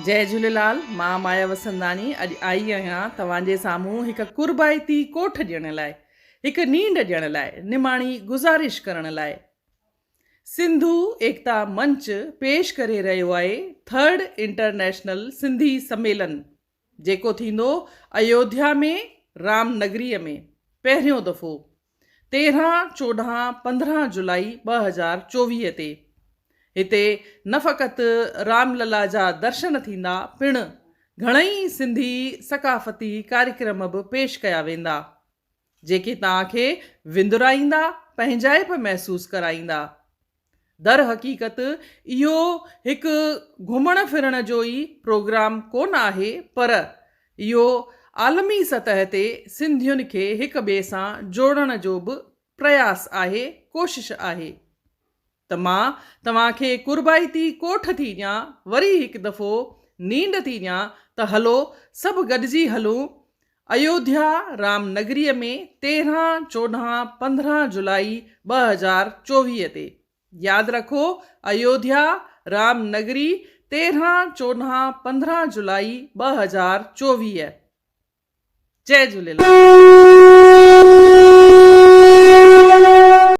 جئي جهوليلال مان مايا وسنداڻي اڄ آئي آهيان توهان جي سامهون هڪ قربائتي ڪوٺ ڏيڻ لاء هڪ نينڍ ڏيڻ لاء نماڻي گذارش ڪرڻ لاء سنڌو ايڪتا منچ پيش ڪري رهيو آهي ٿرڊ انٽرنيشنل سنڌي سميلن جيڪو ٿيندو ايوڌيا ۾ رام نگريء ۾ پهريون دفعو 13، 14، 15 جولائي 2024 تي هتي نه فقط رام للا جا درشن ٿيندا پڻ گهڻئي سنڌي ثقافتي ڪاريڪرم به پيش ڪيا ويندا جيڪي توهان کي وندرائيندا پنهنجائپ محسوس ڪرائيندا. در حقيقت اهو هڪ گهمڻ ڦرڻ جو ئي پروگرام ڪونه آهي پر اهو عالمي سطح تي سنڌين کي هڪ ٻئي سان جوڙڻ جو به پرياس آهي، ڪوشش آهي ته مان توهان کي قربائتي ڪوٺ ٿي ڏيان، وري هڪ دفعو نينڍ ٿي ڏيان ته هلو سڀ گڏجي هلون ايوڌيا رام نگريء ۾ 13، 14، 15 جولائي 2024 تي. ياد رکو ايوڌيا رام نگري 13، 14، 15 جولائي 2024. جئي جهوليلال.